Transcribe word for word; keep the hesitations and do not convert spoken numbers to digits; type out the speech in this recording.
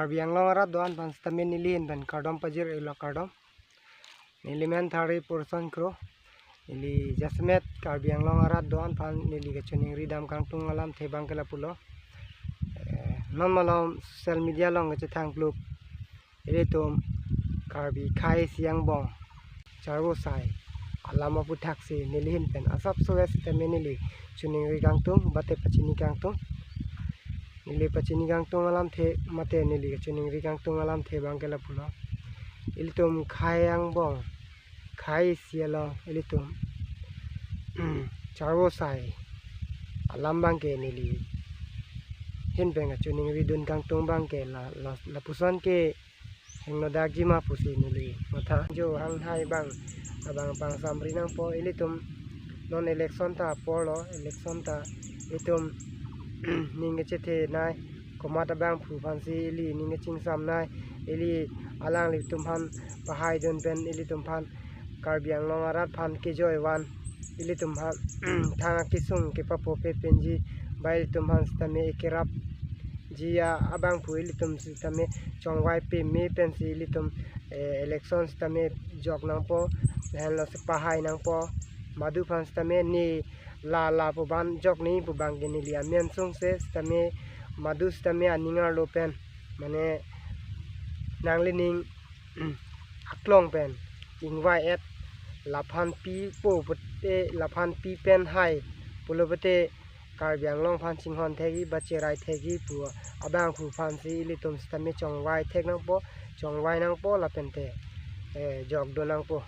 Karbi Anglong arat do-an aphan sitame neli ahin pen kardom pajir-iklo, kardom. Neli men Thari Porson Kro. Neli jasemet Karbi Anglong arat do-an aphan neli kachiningri dam kangtung alamthe abang ke lapulo. Eh, non malom social media along kachethang klup ilitum Karbi khei isi angbong charvo sai alam aputhak si neli ahin pen asapso sitame neli chiningri kangtung, mate pachini kangtung. Neli pachini kangtung alamthe, mate neli chiningri kangtung alamthe abang ke lapulo. Ilitum khei angbong, khei isi along ilitum charvo sai alam abang ke neli ahin pen kachiningri dun kangtung abang ke la, la, lapuson ke hingno dakji ma pusi neli matha. Jo hanghai abang, abang pangsamri nangpo, ilitum non election ta aporlo, election ta ilitum ning kachethenei, komat abangphu aphan si ili ning kachingsamnei, ili alanglitum aphan pahai dun pen ilitum aphan Karbi Anglong arat aphan kejoi van, ilitum aphan thang akesung kepapo pe penji, ba ilitum aphan sitame ekerap ji a-, abangphu ilitum sitame chongvai peme pensi ilitum, eh, election sitame jok nangpo, lahenlo si pahai nangpo. Madu aphan sitame ne la la pu abang jok ne pu abang ke neli amen sungse sitame madu sitame aning arlo pen, mane nanglining aklong pen ingvai-et, laphan pipo pute, laphan pi pen hai pulo pute Karbi Anglong aphan chinghon thekji ba cherai thekji pu abangphu aphan si ilitum sitame chongvai thek nangpo, chongvai nangpo lapen te, eh, jok do nangpo.